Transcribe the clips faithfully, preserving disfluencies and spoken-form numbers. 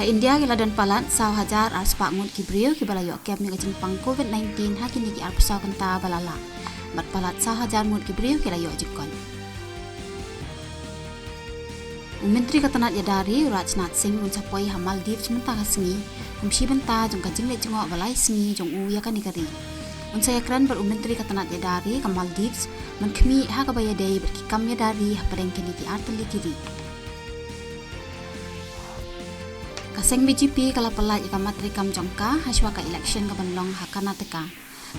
Ha India ki la don palat saw hajar ar spah ngut ki briew kiba la ïoh kem ïa ka jingpang covid nineteen ha kine ki arphew saw kynta ba la lah, bad palat saw hajar ngut ki briew ki la ïoh jingkoit. U Myntri ka tnat ïada ri u Rajnath Singh un sa poi ha Maldives mynta ka sngi kum shi bynta jong ka jingleit jngoh ba lai sngi jong u ïa kane ka ri. Un sa ïakren bad u Myntri ka tnat ïada ri ka Maldives mynkhmih ha kaba ïadei bad ki kam ïada ri hapdeng kine ki artylli ki ri. Ka seng B J P ka la pyllait ïa ka mat treikam jong ka hashwa ka election ka ban long ha Karnataka.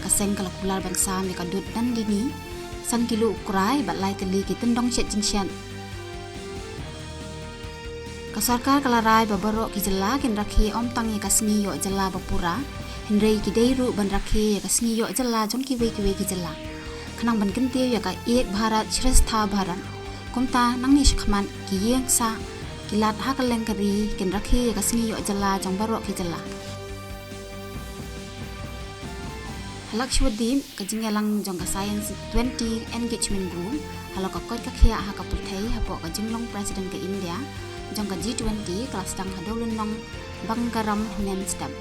Ka seng ka la kular ban sam ïa ka Dut Nandini, san kilo u krai bad lai tylli ki tyndong shet jingshet. Ka sorkar ka la rai ba baroh ki jylla kin rakhe ym tang ïa ka sngi ïoh jylla ba pura, hynrei ki dei ruh ban rakhe ïa ka sngi ïoh jylla jong kiwei kiwei ki jylla, khnang ban kyntiew ïa ka Ek Bharat Shreshtha Bharat. Kumta nangne shakhmat ki ïing sah, ki lad ha kylleng ka ri kin rakhe ïa ka sngi ïoh jylla jong baroh ki jylla. Ha Lakshadweep, ka jingïalang jong ka Science twenty Engagement Group halor ka koit ka khiah ha ka pyrthei hapoh ka jinglong President ka India jong ka G twenty ka la sdang ha Dewlynnong, Bangaram hynne mynstep.